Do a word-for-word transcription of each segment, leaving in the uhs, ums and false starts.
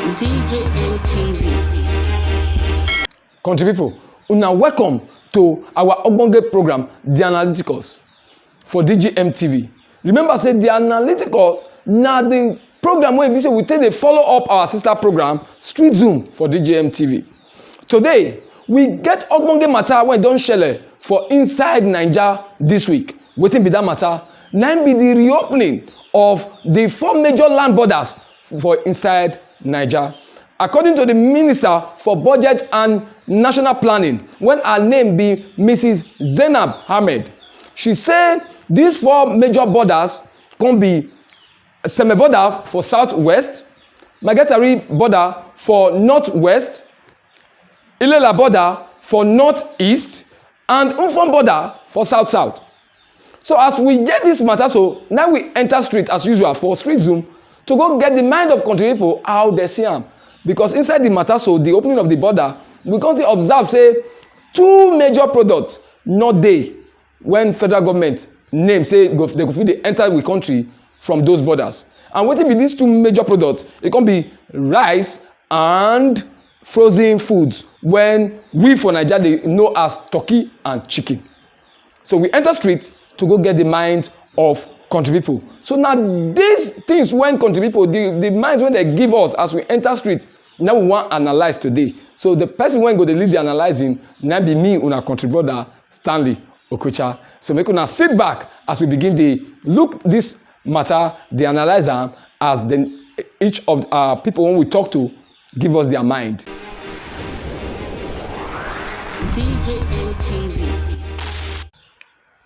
D J M T V. Country people, una welcome to our ogbonge program, The Analyticals, for D J M T V. Remember say The Analyticals na the program wey be say we take dey follow up our sister program, Street Zoom, for D J M T V. Today, we get ogbonge matter wey don shele for inside Naija this week. Wetin be that matter? Na im be the reopening of the four major land borders for inside Naija. According to the Minister for Budget and National Planning, when her name be Missus Zainab Ahmed, she say these four major borders come be Seme border for southwest, Magetari border for northwest, Ilela border for northeast, and Mfon border for south-south. So as we get this matter, so now we enter street as usual for Street Zoom to go get the mind of country people how they see am. Because inside the matter, so the opening of the border, we come see observe say two major products no dey when federal government name say go, they go fit dey enter we country from those borders. And wetin be these two major products? E come be rice and frozen foods when we for Naija dey know as turkey and chicken. So we enter street to go get the minds of country people. So na these things when country people, the, the minds when they give us as we enter street, now we wan analyse today. So the person wey go dey lead the analysing na be me, una country brother Stanley Okocha. So make una sit back as we begin dey look this matter, dey analyse am as the, each of our people wey we talk to give us their mind. D J M T V.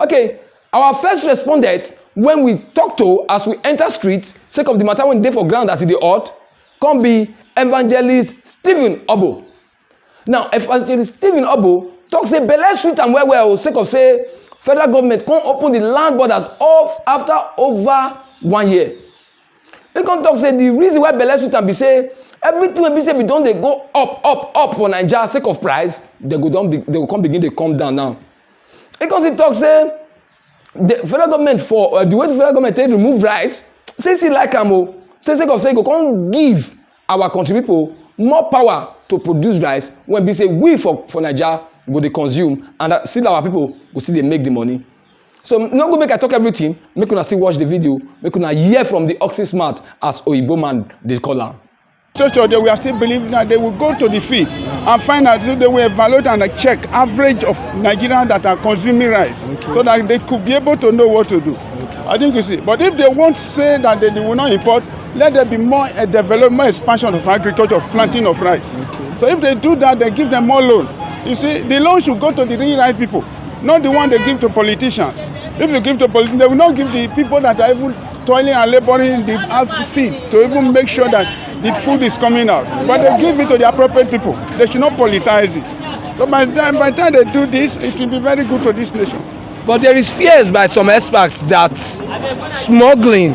Okay, our first respondent when we talk to as we enter street, sake of the matter wey dey for ground as e dey hot, come be Evangelist Stephen Obo. Now, Evangelist Stephen Obo talk say belle sweet am well well o, sake of say federal government come open the land borders of after over one year. He come talk say the reason why belle sweet am be say everything wey be say we don dey go up, up, up for Naija sake of price, they go don be, they go come begin dey come down now. He come still talk say the federal government for, uh, the way the federal government take remove rice, say still like am o. Say sake of say e go come give our country people more power to produce rice wey be say we for, for Naija go dey consume, and that still our people go still dey make the money. So no go make I talk everything, make una still watch the video, make una hear from the oxy's mouth as Oyibo man dey call am. Structure, they will still believe that they will go to the field and find out if they will evaluate and check average of Nigerians that are consuming rice, okay, so that they could be able to know what to do. Okay. I think you see. But if they won't say that they will not import, let there be more, uh, development, expansion of agriculture, of planting of rice. Okay. So if they do that, they give them more loan. You see, the loan should go to the real right people, not the one they give to politicians. If you give to politicians, they will not give the people that are even toiling and laboring in the field to even make sure that the food is coming out. But they give it to the appropriate people. They should not politicize it. So by the time, by the time they do this, it will be very good for this nation. But there is fears by some experts that smuggling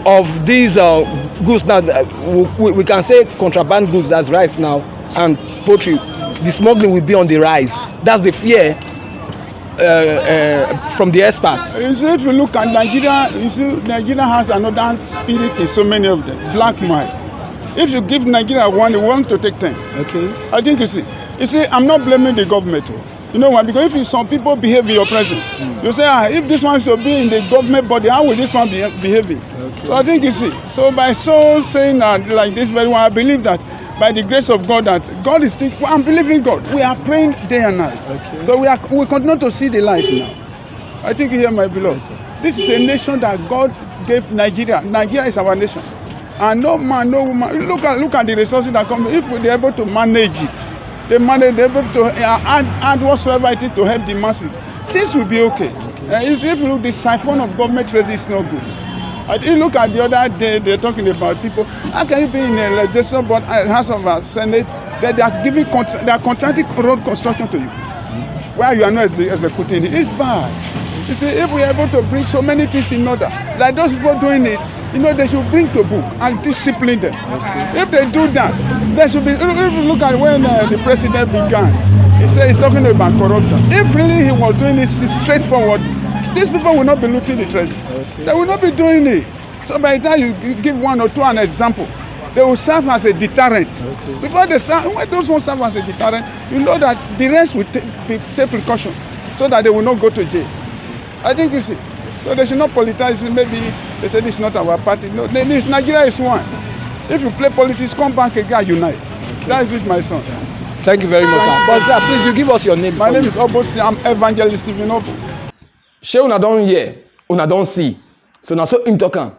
of these, uh, goods now, uh, we, we can say contraband goods, that's rice now and poultry, the smuggling will be on the rise. That's the fear, uh, uh, from the experts. You see, if you look at Nigeria, you see, Nigeria has another spirit in so many of them. Black mind. If you give Nigeria one, they want to take ten. Okay. I think you see. You see, I'm not blaming the government o. You know why? Because if you, some people behave in your presence, you say, "Ah, if this one should be in the government body, how will this one be behaving?" Okay. So I think you see. So by so saying that like this very one, I believe that by the grace of God, that God is still, I'm believing God. We are praying day and night. Okay. So we are, we continue to see the light now. I think you hear my beloved. Yes, sir. This is a nation that God gave Nigeria. Nigeria is our nation. And no man, no woman, look at, look at the resources that come. If we are able to manage it, they manage, they're able to, uh, add, add whatsoever it is to help the masses, things will be okay. Uh, if, if you look, the siphon of government treasury is not good. I think look at the other day, they're talking about people. How can you be in a legislation board, uh, House of, uh, Senate, that they are giving, cont-, they are contracting road construction to you? Why you are not exe-, executing it? It's bad. You see, if we are able to bring so many things in order, like those people doing it, you know, they should bring to book and discipline them. If they do that, they should be. If you look at when, uh, the president began, he said he's talking about corruption. If really he was doing this straightforward, these people will not be looting the treasury. Okay. They will not be doing it. So by the time you gi-, give one or two an example, They will serve as a deterrent. Okay. Before they serve, when those ones serve as a deterrent, you know that the rest will take, be, take precaution so that they will not go to jail. I think you see. So they should not politicize it. Maybe they say this is not our party. No, they- this Nigeria is one. If you play politics, come back again, unite. That is it, my son. Thank you very much, sir. But sir, please, you give us your name. My before name you- is Obosi. I'm Evangelist Stephen Obu. Shey una don hear, una don see. So na so him talk am.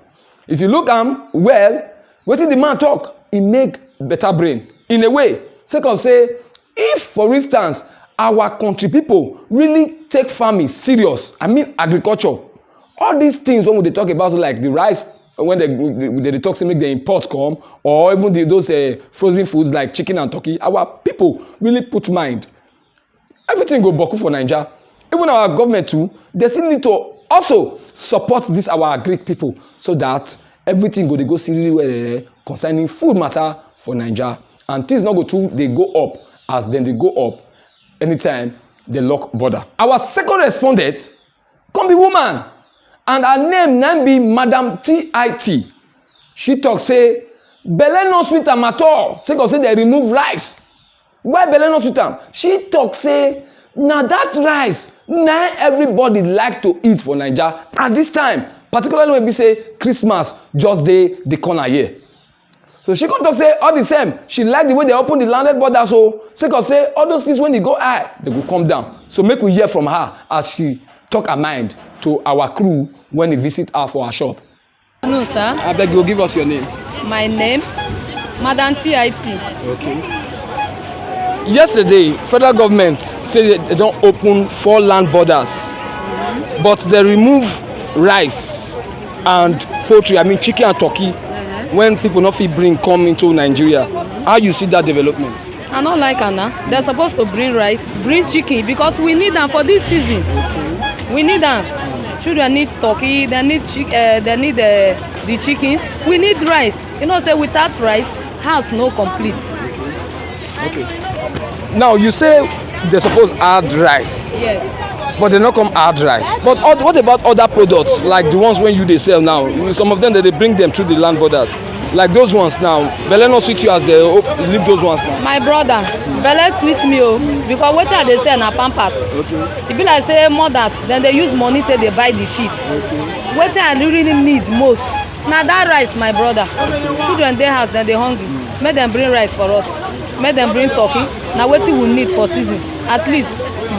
If you look am well, wetin the man talk, e make better brain. In a way, sake of say, if for instance, our country people really take farming serious, I mean agriculture, all these things wey we dey talk about, like the rice, when they they dey talk say make they import come, or even the, those uh, frozen foods like chicken and turkey, our people really put mind. Everything go boku for Naija. Even our government too, they still need to also support this our Greek people, so that everything go dey go seriously well, eh, concerning food matter for Naija, and things no go too dey go up as dem dey go up anytime they lock border. Our second respondent come be woman, and her name na be Madam T I T. She talk say belle no sweet am at all, sake of say they remove rice. Why belle no sweet am? She talk say na that rice na everybody like to eat for Naija at this time, particularly when be say Christmas just dey the corner here. So she come talk say all the same, she like the way they open the landed border, so sake of say all those things when they go high, they go come down. So make we hear from her as she talk her mind to our crew when he visit her for her shop. No, sir. I beg you, give us your name. My name, Madam T I T. Okay. Yesterday, federal government say they don open four land borders, but they remove rice and poultry, I mean chicken and turkey, when people no fit bring come into Nigeria. How you see that development? I no like am na. They're supposed to bring rice, bring chicken because we need am for this season. We need am. Children need turkey, they need chick, uh, they need uh, the chicken. We need rice. You know say without rice, house no complete. Okay. Now you say they suppose add rice, Yes. but they no come add rice. But oth- what about other products like the ones when you dey sell now? Some of them they dey bring them through the land borders. Like those ones now, belle no sweet you as they op- leave those ones now. My brother, belle sweet me o, because wetin I dey sell na pampers. E be like say mothers dem dey use money take dey buy the shit. Wetin I really need most na that rice, my brother. Children dey house, dem dey hungry. Make dem bring rice for us. Make dem bring turkey. Na wetin we need for season. At least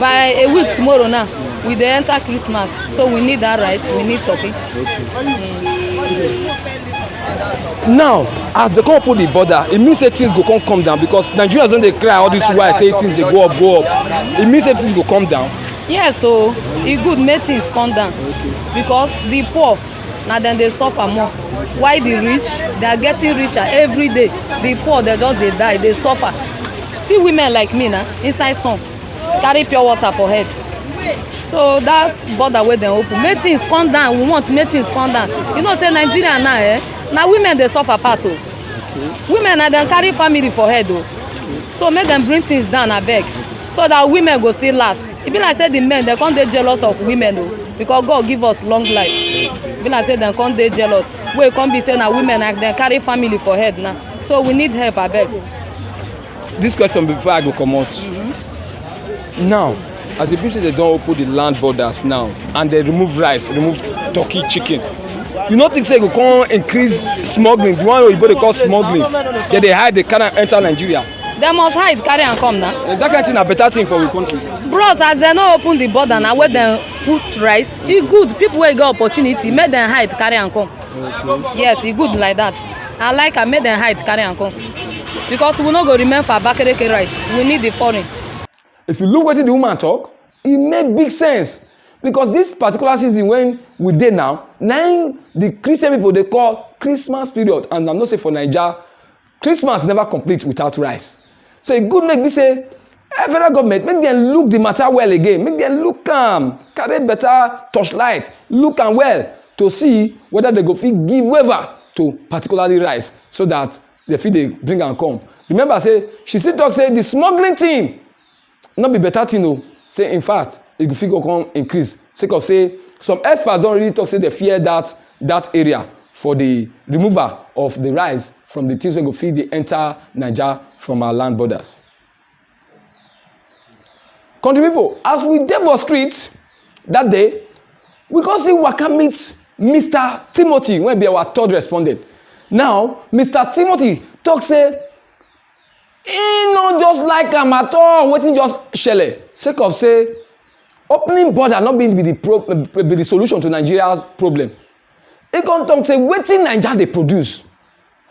by a week tomorrow now, we dey enter Christmas. So we need that rice, we need turkey. Now, as they come open the border, it means say things go come come down because Nigerians don dey cry all this while say things dey go up, go up. It means say things go come down. Yes, so e good make things come down because the poor na dem dey suffer more. Why the rich, they are getting richer every day. The poor, they just dey die, dey suffer. See women like me na, inside sun, carry pure water for head. So that border wey dem open, make things come down. We want make things come down. You know say Nigeria now, eh, na women dey suffer pass o. Women na dem carry family for head o. So make dem bring things down abeg, so that women go still last. E be like say the men dem come dey jealous of women o, because God give us long life. E be like say dem come dey jealous. Wey come be say na women na dem carry family for head now. So we need help abeg. This question before I go comot. Now, as the business they don open the land borders now, and they remove rice, remove turkey, chicken. You no think say e go come increase smuggling? The one oyibo dey call smuggling. They dey hide, they carry am enter Nigeria. Dem must hide carry am come na. And that kind thing na better thing for we country. Bros, as dem no open the border na, wey dem put rice, e good. People wey get opportunity, make dem hide carry am come. Yes, e good like that. I like am, make dem hide carry am come, because we no go remain for Abakaliki rice. We need the foreign. If you look wetin the woman talk, e make big sense, because this particular season when we dey now, na im the Christian people dey call Christmas period, and I know say for Naija, Christmas never complete without rice. So e good make be say, eh, federal government make dem look the matter well again, make dem look am, carry better torchlight, look am well to see whether they go fit give waiver to particularly rice, so that they fit dey bring am come. Remember say she still talk say the smuggling thing no be better thing o. Say in fact, e go fit go come increase, sake of say some experts don already talk say they fear that that area. for the removal of the rice from the things wey go fit dey enter Naija from our land borders. Country people, as we dey for street that day, we come see waka meet Mister Timothy, wey be our third respondent. Now, Mister Timothy talk say he no just like am at all, wetin just shele, sake of say opening border no be, be the pro-, be the solution to Nigeria's problem. He come talk say wetin Naija dey produce.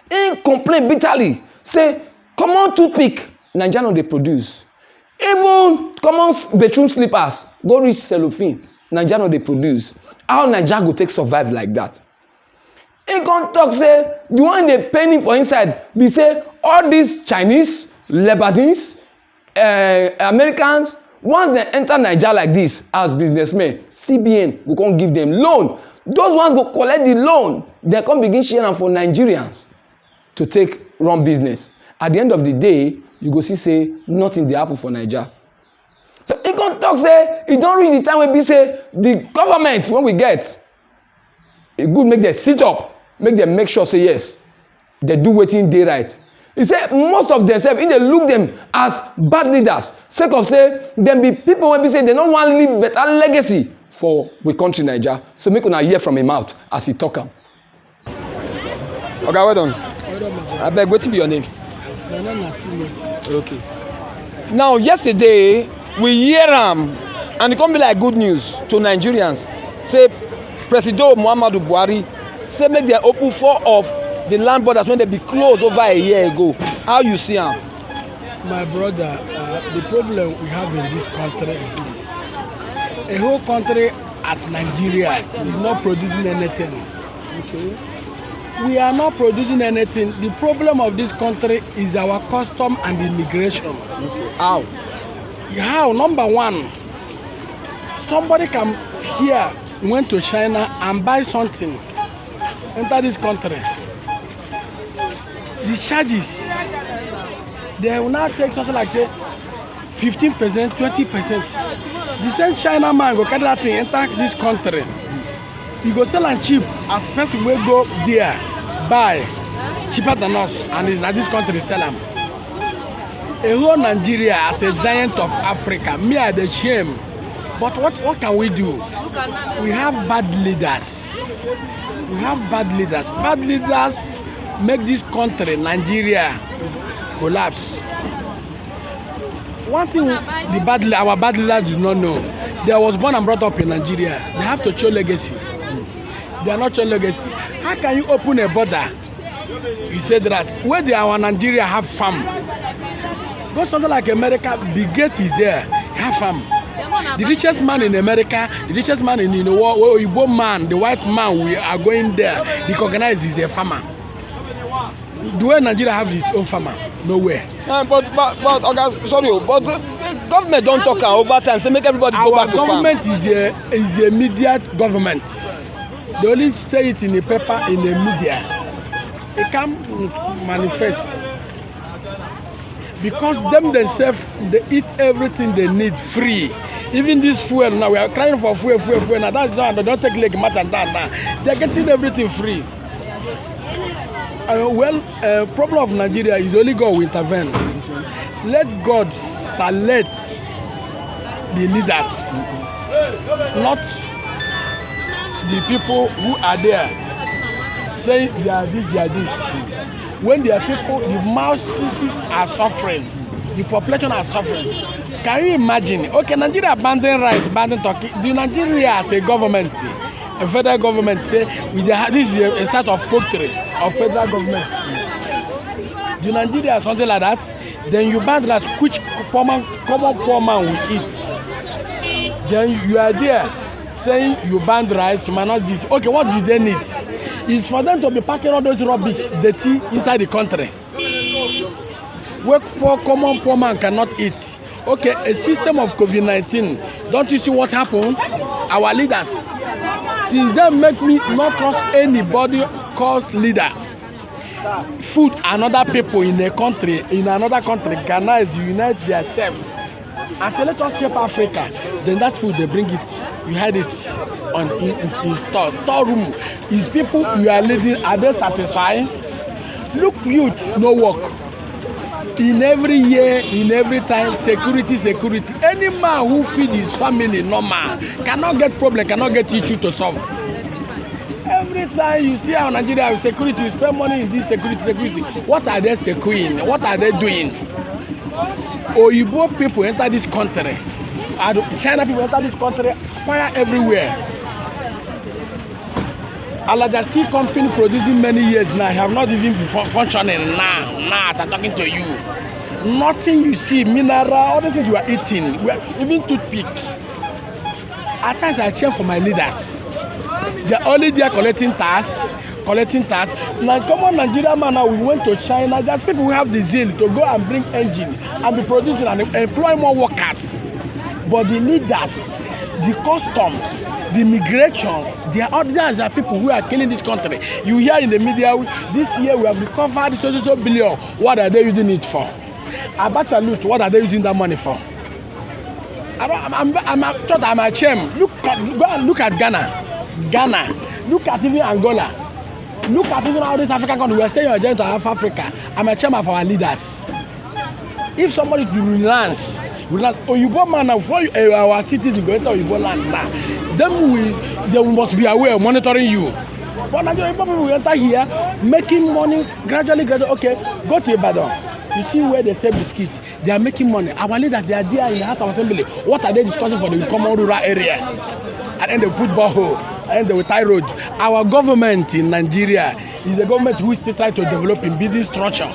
He complain bitterly say common toothpick Naija no dey produce. Even common s-, bedroom slippers go reach cellophane, Naija no dey produce. How Naija go take survive like that? He come talk say the one dey pain him for inside be say all these Chinese, Lebanese, eh, Americans, once dem enter Naija like this as businessmen, C B N go come give them loan. Those ones go collect the loan, dem come begin share am for Nigerians to take run business. At the end of the day, you go see say nothing dey happen for Naija. So he come talk say e don reach the time wey be say the government wey we get, e good make dem sit up, make dem make sure say yes, dem do wetin dey right. He say most of themselves, he dey look them as bad leaders, sake of say dem be people wey be say dem no wan leave better legacy for we country Naija. So make una hear from him mouth as he talk am. Oga, well done. Well done, my brother. Abeg, wetin be your name? My name na Timothy. Okay. Now, yesterday, we hear am, and e come be like good news to Nigerians, say Presido Muhammadu Buhari say make dem open four of the land borders wey dem be closed over a year ago. How you see am? My brother, uh, the problem we have in this country is this. A whole country as Nigeria is not producing anything. Okay. We are not producing anything. The problem of this country is our custom and immigration. Okay. How? How? Number one, somebody come here, went to China and buy something, enter this country. The charges, they will now take something like, say, fifteen percent, twenty percent. The same China man go carry that thing enter this country. He go sell am cheap as person wey go there buy cheaper than us, and is na this country sell am. A whole Nigeria as a giant of Africa, me I dey shame. But what, what can we do? We have bad leaders. We have bad leaders. Bad leaders make this country, Nigeria, collapse. One thing the bad, our bad leaders do not know, they was born and brought up in Nigeria. They have to show legacy. They are not showing legacy. How can you open a border? You said that where they, our Nigeria have farm. Go something like America, Bill Gates is there, have farm. The richest man in America, the richest man in, in the world, Oyibo man, the white man, we are going there, recognize is a farmer. The way Nigeria have his own farmer, nowhere. Uh, but, but, but, okay, sorry, oh, but, uh, government don talk am over time, say make everybody go back to farm. Our government is a, is a media government. They only say it in a paper, in the media. It can't manifest. Because them themselves, they eat everything they need free. Even this fuel now, we are crying for fuel, fuel, fuel. Now that's why they don't take leg mat and down now. They're getting everything free. Uh, well, uh, problem of Nigeria is only God will intervene. Let God select the leaders, not the people who are there saying they are this, they are this. When their people, the masses are suffering, the population are suffering. Can you imagine? Okay, Nigeria abandon rice, abandon turkey. The Nigeria as a government, a federal government say we dey ha-, this is a, a sort of poultry of federal government. The Nigeria something like that. Then you ban rice, which common, common poor man will eat. Then you are there saying you ban rice, minus this. Okay, what do they need? It's for them to be packing all those rubbish, dirty inside the country. Where poor, common poor man cannot eat. Okay, a system of COVID nineteen. Don't you see what happened? Our leaders, since then, make me not trust anybody called leader. Food another people in a country, in another country, Ghana is unite themselves. I say, let us help Africa. Then that food, they bring it. You had it on in, in, in store, store room. Is people you are leading, are they satisfied? Look, youth, no work. In every year, in every time, security, security. Any man who feed his family normal cannot get problem, cannot get issue to solve. Every time you see how Nigeria have security, you spend money in this security, security. What are they securing? What are they doing? Oyibo people enter this country. China people enter this country, fire everywhere. Alaja Steel Company producing many years now, have not even been fun- functioning now. Now, as I'm talking to you, nothing you see, mineral, all the things we are eating, we are, even toothpick. At times, I cheer for my leaders. They're only there collecting tax, collecting tax. Now, common Nigerian man now, we went to China. There's people who have the zeal to go and bring engine and be producing and employ more workers. But the leaders, the customs, the migrations, they are others are people who are killing this country. You hear in the media, this year we have recovered so, so, so billion. What are they using it for? Abacha loot, what are they using that money for? I don't, I'm, I'm, I'm, I'm, I'm ashamed. Look at, go and look at Ghana. Ghana. Look at even Angola. Look at even all these African countries. We are saying you're going to Africa. I'm ashamed of our leaders. If somebody renounce, renounce Oyibo man now, before you, eh, our citizens go enter Oyibo land now, then we, they must be aware, monitoring you. But Nigerian people will enter here, making money gradually, gradually. Okay, go to Ibadan. You see where they sell biscuits. They are making money. Our leaders, they are there in the House of Assembly. What are they discussing for the common rural area? And then they put borehole, and then they will tie road. Our government in Nigeria is a government who is still trying to develop in building structure,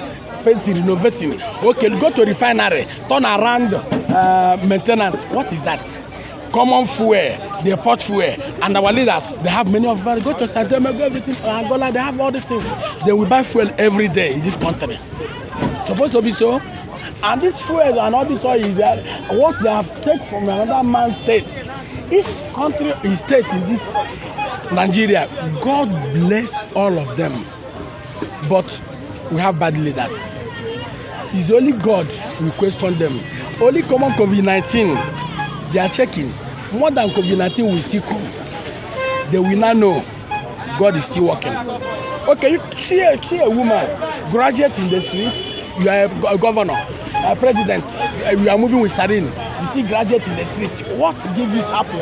painting, renovating. Okay, go to refinery, turn around, uh, maintenance. What is that? Common fuel, they import fuel, and our leaders, they have many of them. Go to Saint Domingo, everything, Angola, they have all these things. They will buy fuel every day in this country. Supposed to be so. And this fuel and all this oil is that what they have taken from another man's state. Each country is state in this Nigeria. God bless all of them. But we have bad leaders. It's only God will question them. Only common COVID nineteen, they are checking. More than COVID nineteen will still come. They will not know. God is still working. Okay, you see a, see a woman, graduate in the streets, you are a go- governor, a president, you are moving with siren. You see graduate in the street. What gives you happy?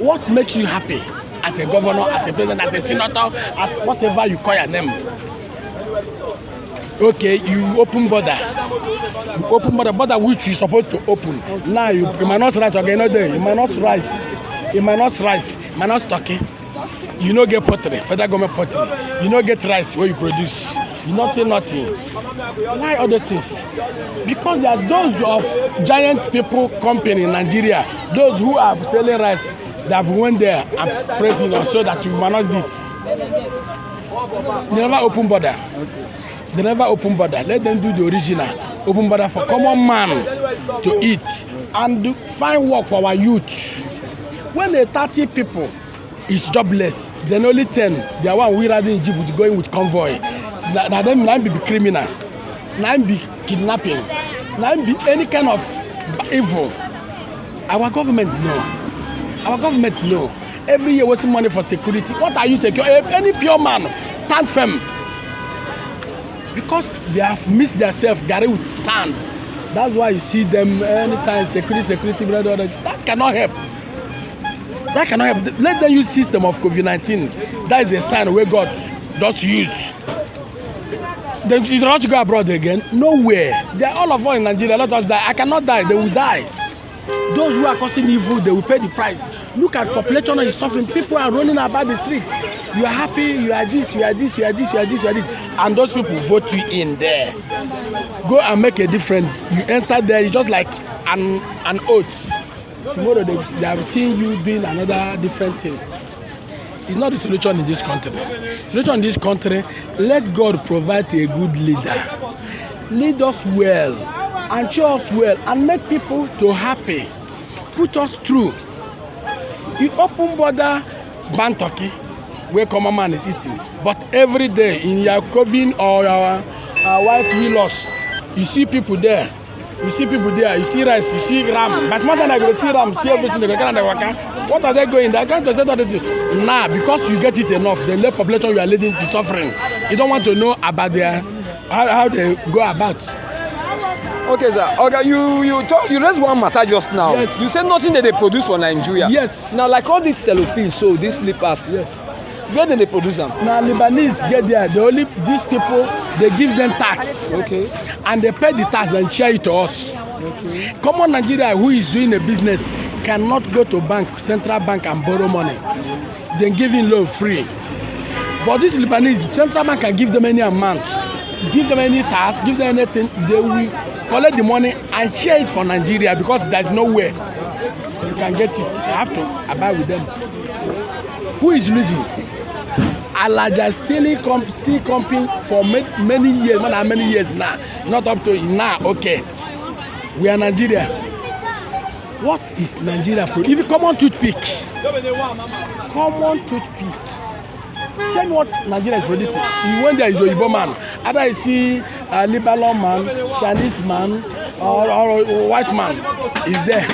What makes you happy as a governor, as a president, as a senator, as whatever you call your name? Okay, you open border. You open border, border which you supposed to open. Now you, you might not rise again, no day. You might not rise. You might not rise. You might not stock it. You no get pottery, federal government pottery. You no get rice where you produce. You nothing, nothing. Why all those things? Because there are those of giant people company in Nigeria, those who are selling rice, they have went there and pressing on so that you manage this. They never open border. They never open border. Let them do the original. Open border for common man to eat and do, find work for our youth. When the thirty people is jobless, then only ten, they are one we riding jeep with going with convoy. Na, na them na be, be criminal, na be kidnapping, na be any kind of evil. Our government no. Our government no. Every year wasting money for security. What are you secure? If any pure man stand firm because they have mixed themselves garri with sand. That's why you see them anytime security, security, blah, blah, blah. That cannot help. That cannot help. Let them use system of COVID nineteen. That is the sign where God just use. Then you don't go abroad again? Nowhere. They are all of us in Nigeria. Let us die. I cannot die. They will die. Those who are causing evil, they will pay the price. Look at population is suffering. People are running about the streets. You are happy, you are this, you are this, you are this, you are this, you are this. And those people vote you in there. Go and make a difference. You enter there, it's just like an, an oath. Tomorrow they, they have seen you doing another different thing. It's not the solution in this country. Solution in this country, let God provide a good leader. Lead us well and show us well and make people to happy. Put us through. You open border, ban turkey, where common man is eating. But every day in Yakovin or our, our White Hill, you see people there. You see people there, you see rice, you see ram. But small time I go see ram, see everything, they go carry the waka. What are they going? They can't say that this thing. Nah, because you get it enough, the lay population you are leading is suffering. You don't want to know about their how, how they go about. Okay, sir. Okay, you you talk you raise one matter just now. Yes. You say nothing that they produce for Nigeria. Yes. Now, like all these cellophane, so these slippers, Yes. Where do they produce them? Now Lebanese get there. The only these people they give them tax. Okay. And they pay the tax and share it to us. Okay. Common Nigeria who is doing a business cannot go to bank, central bank and borrow money. They give him loan free. But this Lebanese, central bank can give them any amount, give them any tax, give them anything. They will collect the money and share it for Nigeria because there's nowhere you can get it. You have to abide with them. Who is losing? Alaja still comp still comping for ma- many years, more than many years now. Not up to now. Okay, we are Nigeria. What is Nigeria? Pro- if you common toothpick, common toothpick. Tell me what Nigeria is producing. You when there is Oyibo man, either you see a Lebanon man, Chinese man, or, or white man is there,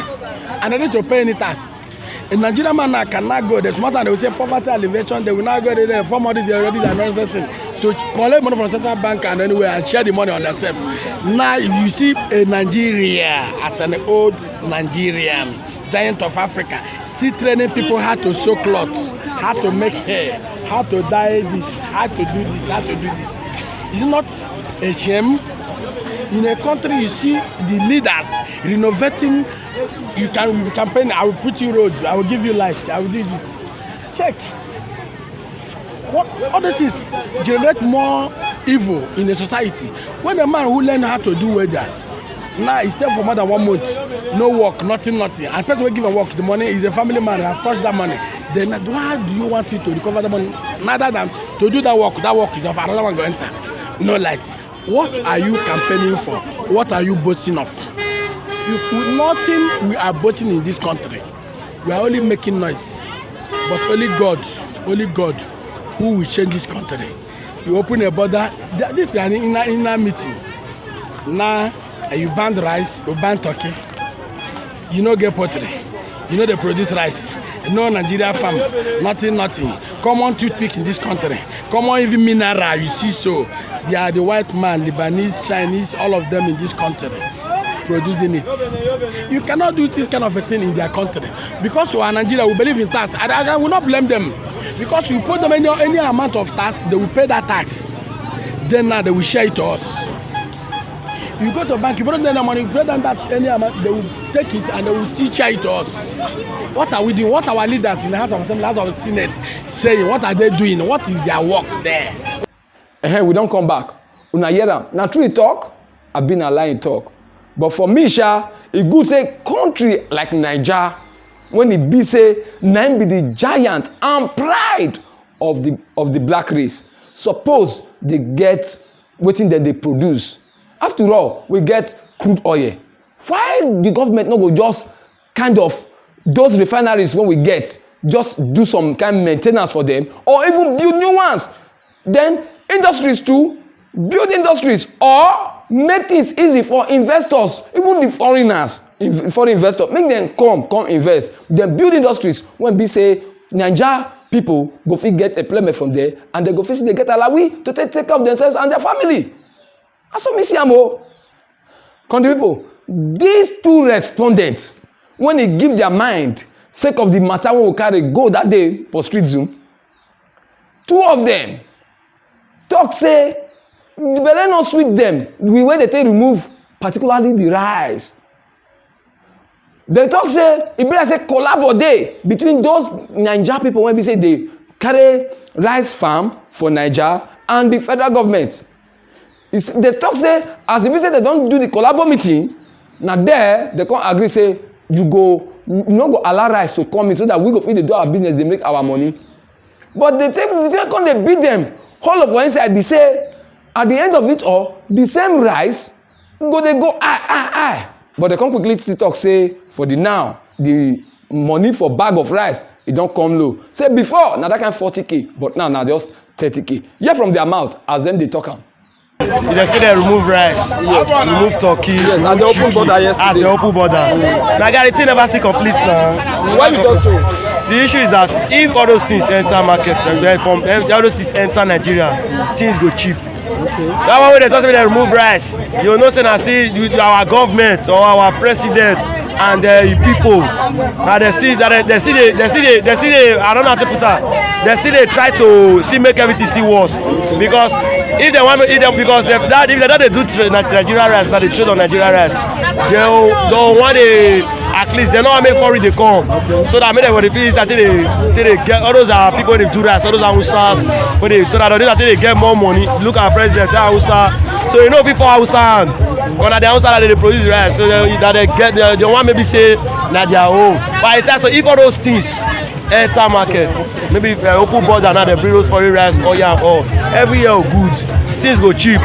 and they need to pay any tax. A Nigerian man now cannot go. There's more than they will say poverty alleviation. They will not go there. Form all these already are nonsense thing to collect money from central bank and anywhere and share the money on themselves. Now you see a Nigeria as an old Nigerian, giant of Africa, still training people how to sew clothes, how to make hair, how to dye this, how to do this, how to do this. Is it not a shame? In a country you see the leaders renovating, you can you campaign, I will put you roads, I will give you lights, I will do this. Check. What all these things generate more evil in a society. When a man who learn how to do weather, now he stay for more than one month, no work, nothing, nothing. And person will give a work, the money is a family man, have touched that money. Then why do you want you to recover the money? Rather than to do that work, that work is of another one go enter. No light. What are you campaigning for? What are you boasting of? You, nothing we are boasting in this country. We are only making noise. But only God, only God, who will change this country. You open a border. Th- This is an inner inner meeting. Now uh, you ban rice, you ban turkey. You no get poultry. You no dey produce rice. No Nigeria farm. Nothing, nothing. Common toothpick in this country. Common even mineral you see so. They are the white man, Lebanese, Chinese, all of them in this country producing it. You cannot do this kind of a thing in their country because we are Nigeria. We believe in tax. I, I will not blame them because you put them any any amount of tax, they will pay that tax. Then now they will share it to us. You go to bank, you borrow them money, you pay them that any amount, they will take it and they will still share it to us. What are we doing? What are our leaders in the House of Assembly, House of Senate saying? What are they doing? What is their work there? Eh, we don't come back. Una hear am. Na true e talk, I been a lie e talk. But for me, sha, e good say country like Naija, when e be say na im be the giant and pride of the of the black race, suppose they get wetin dem dey produce. After all, we get crude oil. Why the government no go just kind of those refineries when we get, just do some kind maintenance for them or even build new ones? Then industries too, build industries or make things easy for investors, even the foreigners, inv- foreign investors, make them come come invest. Then build industries when be say Naija people go fit get employment from there and they go fit still dey get alawi to take take care of themselves and their family. Na so me see am o. Country people, these two respondents, when they give their mind sake of the matter wey we carry go that day for street zoom, two of them talk say the belle no sweet them the way they take remove particularly the rice. They talk say e be like say collabo dey between those Naija people wey be say dey carry rice farm for Naija and the federal government. It's, they talk say as e be say they don do the collabo meeting, na there they come agree say you go you no go allow rice to come in so that we go fit dey do our business dey make our money. But they take the thing come dey beat them, all of for inside be say at the end of it all the same rice go dey go high high high. But they come quickly still talk say for the now the money for bag of rice e don come low. Say before na that kind forty k, but now na just thirty k. Hear from their mouth as them dey talk am. They say they remove rice, yes, remove turkey, yes, as they open border yesterday. As they open border. Na guarantee never still complete now. Why you talk so? The issue is that if all those things enter market, eh, from eh, all those things enter Nigeria, things go cheap. Okay. That one wey they talk say they remove rice, you know say na still you, our government or our president and uh, people na they see that they, they see the they see the they see the I don't know how to put am. They still dey try to still make everything still worse because if they want if they because they, that if they don dey do tra- Ni- Nigeria rice na dey trade on Nigeria rice they o- they want dey at least they no wan make foreign dey come so that make dem for dey fit use that take dey take dey get all those our people wey dey do rice all those Hausas wey dey so that all those take dey get more money look our president say Hausa so you know fit for Hausa hand because na the Hausa na dey dey produce rice so they, that they get they, they wan maybe say na their own but I tell so if all those things enter market maybe uh, open border now dey bring those foreign rice oil and all every year go good things go cheap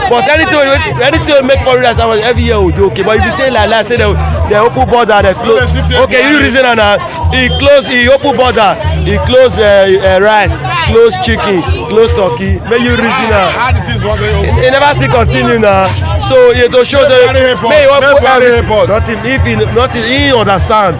but anything wey anything wey make foreign rice happen every year go dey okay but if you say like like say dem dey open border dey close okay you reason am na e close e open border e close uh, uh, rice close chicken close turkey make you reason am e never still continue na so e to show say make you open everything nothing if e nothing e understand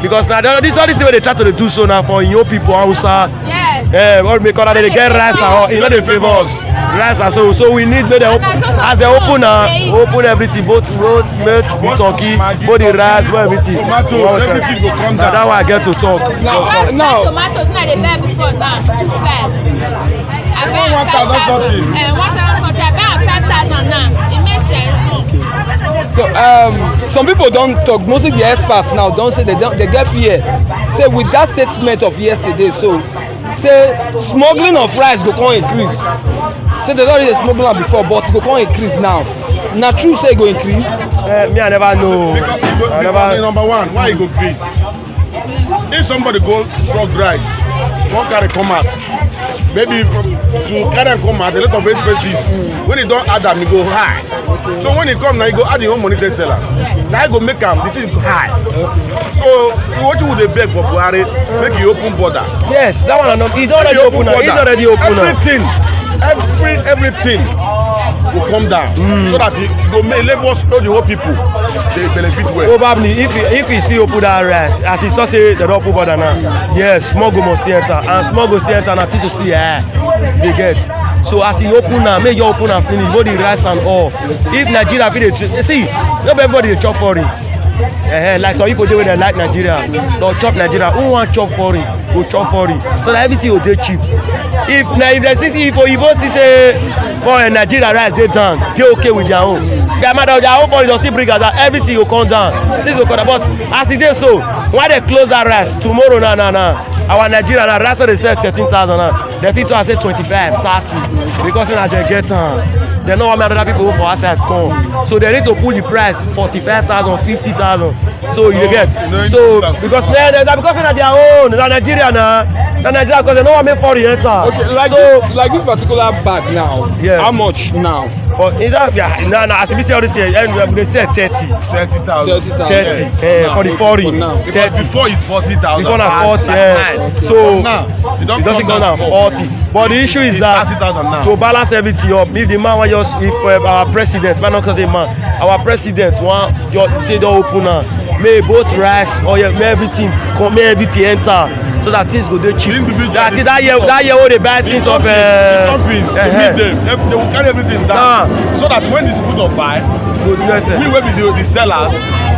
because na this all this thing wey dey try to dey do so na for your people hausa yes eh all make una dey get rice and all e no dey favour us rice and so so we need make dem open as dem open na open everything both road maize turkey both the rice both everything tomatoes everything go come down na that one I get to talk. Now, now tomatoes na dey buy before now two five. I buy am five thousand. Eh, one thousand something. I buy am five thousand now. It makes sense. So um, some people don talk, mostly the experts now don say they don they get fear. Say with that statement of yesterday, so say smuggling of rice go come increase. Say they don already dey smuggle am before, but e go come increase now. Na true say e go increase? Uh, me, I never know. Because, because, I never. Number one, why e go increase? If somebody go strug rice wan carry come out maybe from to carry am come out a lot of expenses when e don add am e go high so when e come na e go add im own money take sell am na e go make am the thing high so wetin we dey beg for buhari make e open border yes that one na e don already open na e don already open na everything every everything go come down mm. so that e go make lagos all the whole people dey benefit well. Probably if he, if he still open that rice as he saw say dem don open border now yes small go must still enter and small go still enter na things to still eh dey get so as he open am make you open am finish both the rice and all if nigeria fit dey tr- see no be everybody dey chop foreign uh-huh. Like some people dey wey dey like nigeria don chop nigeria who wan chop foreign go chop foreign so that everything go dey cheap if na if dem see if oyibo see say for uh, nigeria rice dey down dey okay with their own their matter their own foreign don still bring am down everything go come down things go come down but as e dey so why dem close that rice tomorrow na na na our nigeria na rice wey dey sell thirteen thousand na dem fit talk say twenty-five thirty because na dem get am dem no wan make other people for outside come so dem need to put the price forty-five thousand fifty thousand so you dey get so because na na because na their own na nigeria na na nigeria because dem no wan make foreign enter okay like so this, like this particular bag now yeah. How much now for is that yeah na na as you be say all this thing eh, we dey sell thirty thirty thousand thirty thousand thirty eh, for the foreign for now. Thirty before is forty thousand before na forty eh. So now e don come down forty but the issue is that thirty thousand now to balance everything up if the man wan just if uh, our president man no cause a man our president wan just say don open am make both rice oil make everything come make everything enter so that things go dey cheap that that year that year wey dey buy things of uh, companies uh, they meet them they will carry everything down nah. So that when this people don buy go do yourself we wey be the, the sellers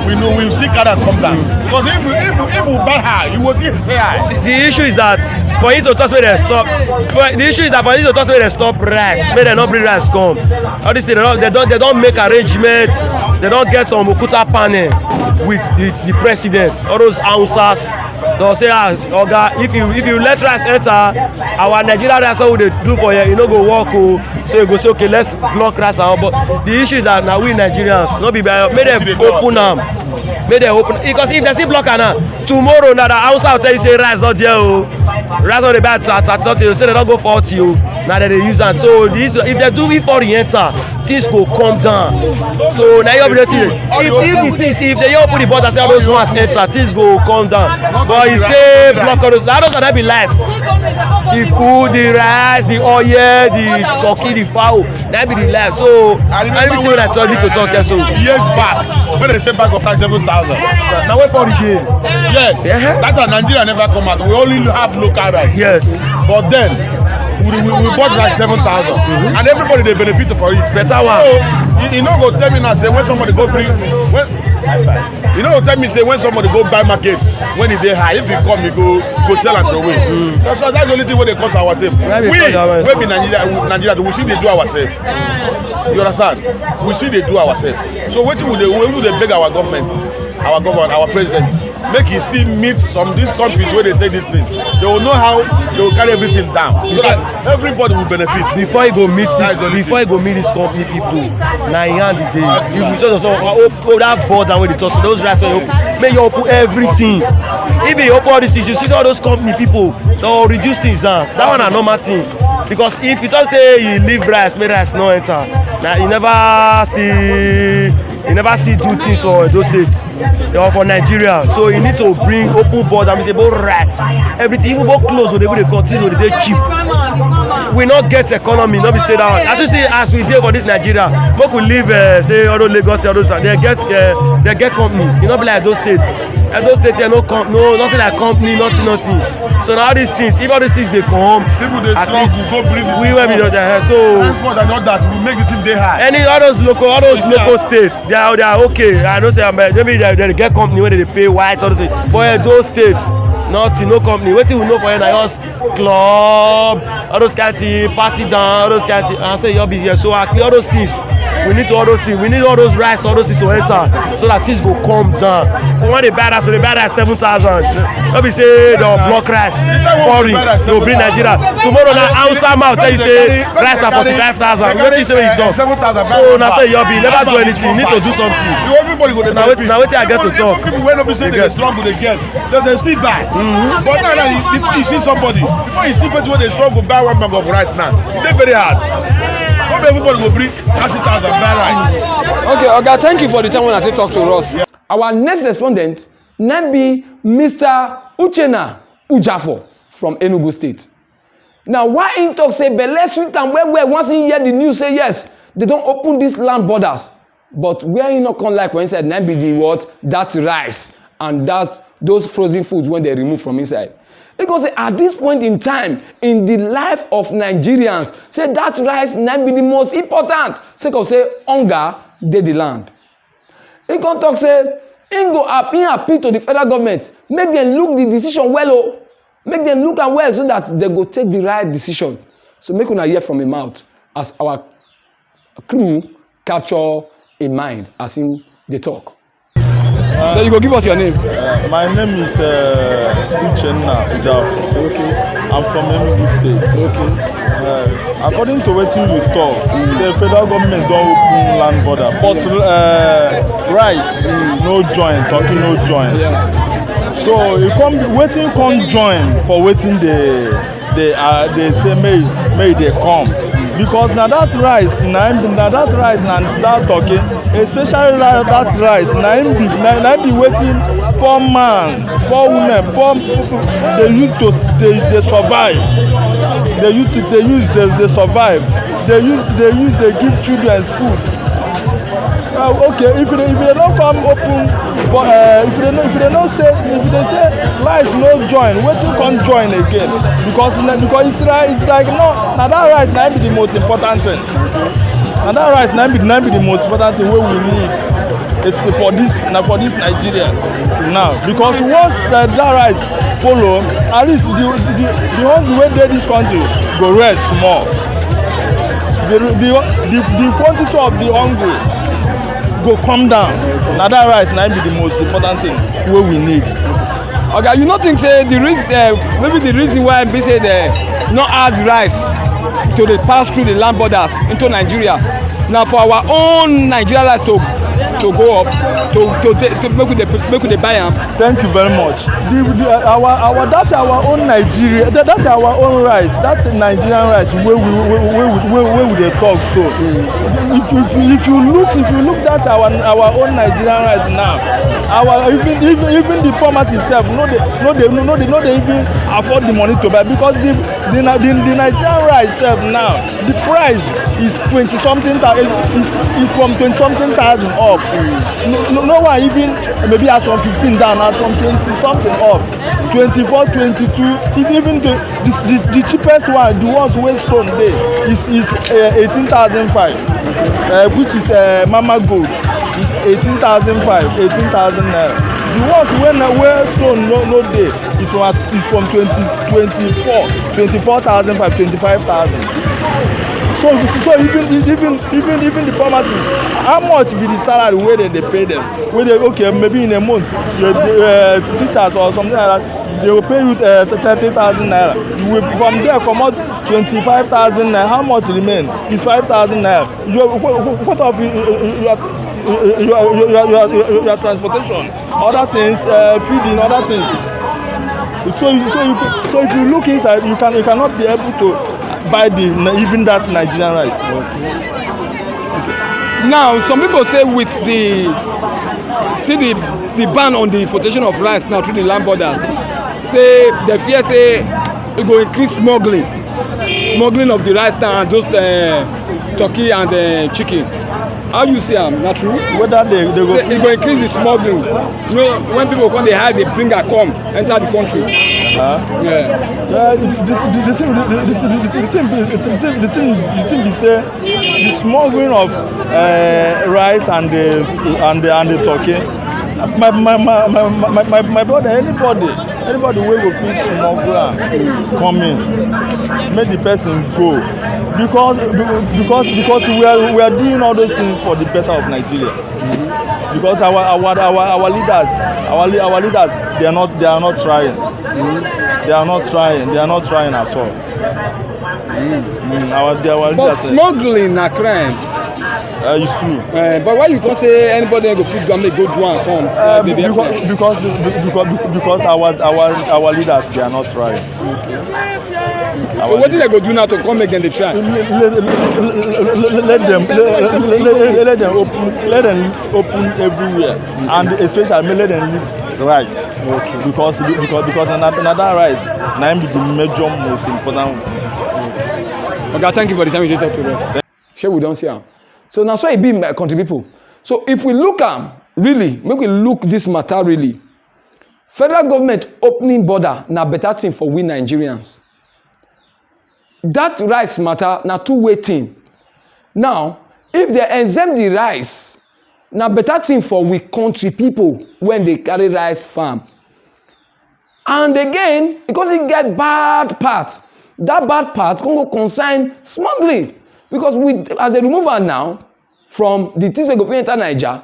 we know we still carry am come down because if we if we if we buy high you go see say high. See, the issue is that for you to talk say dem stop for the issue is that for you to talk say dem stop rice make dem no bring rice come all this thing dem don dem don make arrangement dem don get some okuta panel with the, the president all those hausas don say ah oga if you if you let rice enter our nigeria rice wey we dey do for here e no go work o so you go say okay let's block rice and all but the issue is that na we nigerians no be by make dem open am make dem open because if dem still block am now tomorrow na the hausa go tell you say rice no there o Rice no dey buy at thirty something, you say dem don go forty o. Na dem dey use am. So this, if dem do, if foreign enter, things go come down. So na your video thing. If, if the things, if dem open the border, say all those ones enter, things go come down. But you say block all those. Na those one na be life. The food, the rice, the oil, the turkey, the fowl. Na be the life. So everything wey I talk, need to talk here. So years back, when they say bag of rice seven thousand. Now wait for the game. Yes. Yeah. That time Nigeria never come out. We only have local rice. Yes. But then we, we, we bought rice seven thousand, and everybody dey benefit for it. Better one. So you, you no go tell me now say when somebody go bring, when you no go tell me say when somebody go buy market, when e dey high, if e come, e go, go sell am throway. That's why, that's the only thing wey dey cause our thing. We, wey be Nigeria, Nigeria, we still dey do ourselves. You understand? We still dey do ourselves. So wetin we dey, we dey beg our government, our government, our president, make e still meet some of these countries wey dey say this thing. They will know how they will carry everything down so that everybody will benefit. Before e go meet this, before e go meet this company people, na im hand e dey. If we just, oh, oh, that border wey dey talk, so those rice wey open, make you open everything. If you open all these things, you see all those company people, they will reduce things down. That one na normal thing. Because if you talk say you leave rice, make rice no enter, na you never still, you never still do things for those states. They are for Nigeria, so you need to bring open border. We say both rice, everything, even both clothes, wey dey continue to dey cheap. We no get economy, no be say that one. I think say as we dey for this Nigeria, make we leave, uh, say all those Lagos, all those, they get, uh, they get company. You no be like those states. And those states here, no com-, no, nothing like company, nothing, nothing. So now all these things, if all these things dey come, people dey struggle go bring we wey be the, uh, so transport and all that, we make the thing dey high. Any all those local, all those local states, they are, they are okay. I know say, um, maybe they, they get company wey dey pay white, all those things. But, uh, those states, nothing, no company. Wetin we know for here na just club, all those kind thing, party down, all those kind thing. I say you be here, so actually all those things, we need to, all those things, we need all those rice, all those things to enter, so that things go come down. For when they buy rice, so they buy rice seven thousand. No be say they block rice, foreign, they bring Nigeria. Tomorrow now, Hausa mouth tell you say rice na forty-five thousand. Wetin you say wey you talk? So na say you be never do anything. You need to do something. Everybody go dey benefit. Now wetin I get to talk? People wey no be say they struggle, they get. They, they still buy. But now, now, before you see somebody, before you see person wey dey struggle buy one bag of rice now, e dey very hard. No be everybody go bring thirty thousand buy rice. Okay, Oga, thank you for the time when I take talk to us. Our next respondent na be Mister Uchenna Ujafo from Enugu State. Now, why he talk say belle sweet am well well once he hear the news say yes, they don open this land borders. But where he no come like for inside, na be the what? That rice and that, those frozen foods wey they remove from inside. He go say at this point in time in the life of Nigerians, say that rice na be the most important. Sake of say hunger dey the land. He come talk say he go ap-, he appeal to the federal government, make dem look the decision well o, make dem look am well so that they go take the right decision. So make una hear from him mouth as our crew capture him mind as him dey talk. So you go give us your name. Uh, my name is, uh, Uchenna Ujafo. Okay. I'm from Enugu State. Okay. Uh, according to wetin you talk, say federal government don open land border, but, uh, rice no join, turkey no join. Yeah. So e come, wetin come join for wetin dey, dey, uh, dey say make, make dey come, because na that rice na im be, na that rice na that turkey, especially that, that rice na im be, na, na im be wetin poor man, poor women, poor people dey use to dey, dey survive. Dey use to, dey use dey, dey survive. Dey use, dey use dey give children food. Uh, okay, if they, if they don't come open, but, uh, if they no, if they no say, if they say rice no join, wetin come join again? Because na, because it's like, it's like no, na that rice na be the most important thing. Na that rice na be, na be the most important thing wey we need. It's for this, na for this Nigeria now, because once that, that rice follow, at least the, the, the hungry wey dey this country go rest small. The, the, the, the quantity of the hungry go come down. Na that rice na be the most important thing wey we need. Oga, you no think say the reason, uh, maybe the reason why be say they no add rice to dey pass through the land borders into Nigeria, na for our own Nigeria rice to to go up, to to take to make we dey make we dey buy am. Thank you very much. The, the, our our that's our own Nigeria. That, that's our own rice. That's Nigerian rice. Where we where, where, where, where, where we dey talk so. If, if, if you look if you look that our our own Nigerian rice now, our even even even the farmers itself no dey no dey no dey no dey even afford the money to buy because the the the, the Nigerian rice itself now the price is twenty something thousand is is from twenty something thousand up. No, no, no one even maybe as from fifteen down as from twenty something up. Twenty-four, twenty-two, if even the the, the, the cheapest one the ones wey stone dey is is uh, eighteen thousand five uh, which is uh, mama gold is eighteen thousand five eighteen thousand naira. The ones wey na wey stone no no dey is from is from twenty twenty-four twenty-four thousand five twenty-five thousand. So so even even even even the promises how much be the salary wey dem dey pay them wey dey okay maybe in a month the uh, teachers or something like that they go pay you uh, thirty thousand naira you will from there comot twenty-five thousand naira how much remain is five thousand naira you what of you you are you are you are you are transportation other things uh, feeding other things so you so you so if you look inside you can you cannot be able to buy the even that nigerian rice. Now, some people say with the still the, the ban on the importation of rice now through the land borders, say the fear say it go increase smuggling, smuggling of the rice now and those uh, turkey and uh, chicken. How you see am? Na true? Whether they they go. Say e go increase the smuggling. You know, when people come dey hide, dey bring am come enter the country. Uh, yeah. Uh, the, the, the, the, thing, the, the, the, the, thing, the, thing, the, thing, the thing be say the smuggling of uh, rice and the and the and the turkey. My my my my my my, my brother, anybody anybody wey go fit smuggle am come in, make the person go because because because we are we are doing all those things for the better of Nigeria. Because our our our our leaders our our leaders they are not they are not trying. They are not trying. They are not trying at all. Mm, our, they, our but leaders, smuggling na crime. Uh, it's true. Uh, but why you come say anybody go fit go make go do and come? Uh, because, because because because our our our leaders they are not trying. Okay. So what did they go do now to come make them the try? Let, let, let, let them let, let, let, let them open let them open everywhere and especially let them leave rice. Okay. Because because because another, another rice na im be the major most important thing. Oga, thank you for the time you take talk to us. Shey we don see am. So na so e be, my country people. So if we look am really, make we look this matter really. Federal government opening border na better thing for we Nigerians. That rice matter na two way thing. Now, if they exempt the rice, na better thing for we country people when they carry rice farm. And again, because e get bad part, that bad part come go concern smuggling. Because we, as they remove am now from the things wey go fit enter Naija,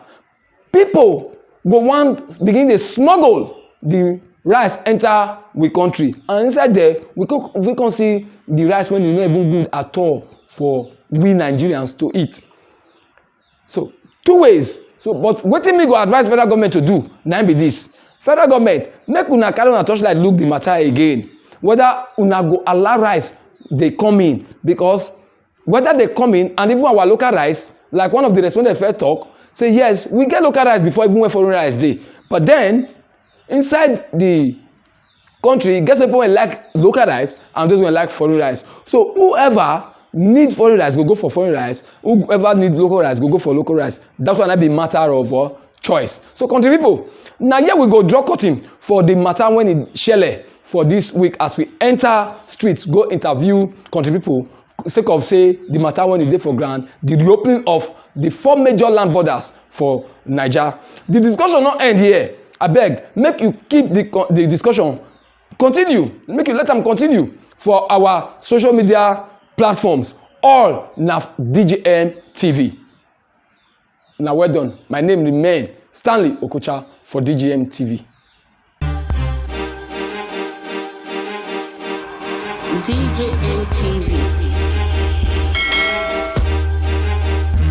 people go wan begin dey smuggle the rice enter we country. And inside there, we come we come see the rice wey e no even good at all for we Nigerians to eat. So two ways. So but wetin me go advise federal government to do na im be this. Federal government, make una carry una torchlight look the matter again, whether una go allow rice dey come in, because whether dey come in and even our local rice, like one of the respondents first talk say yes, we get local rice before even when foreign rice dey, but then inside the country e get some people wey like local rice and those wey like foreign rice. So whoever need foreign rice go go for foreign rice, whoever need local rice go go for local rice. That one na be matter of uh, choice. So country people, na here we go draw curtain for the matter when e shele for this week as we enter streets go interview country people sake of say the matter when e dey for ground, the reopening of the four major land borders for Naija. The discussion no end here. Abeg, make you keep the, the discussion continue, make you let am continue for our social media platforms. All na D J M T V. Na well done. My name remain Stanley Okocha for D J M T V. D J M T V.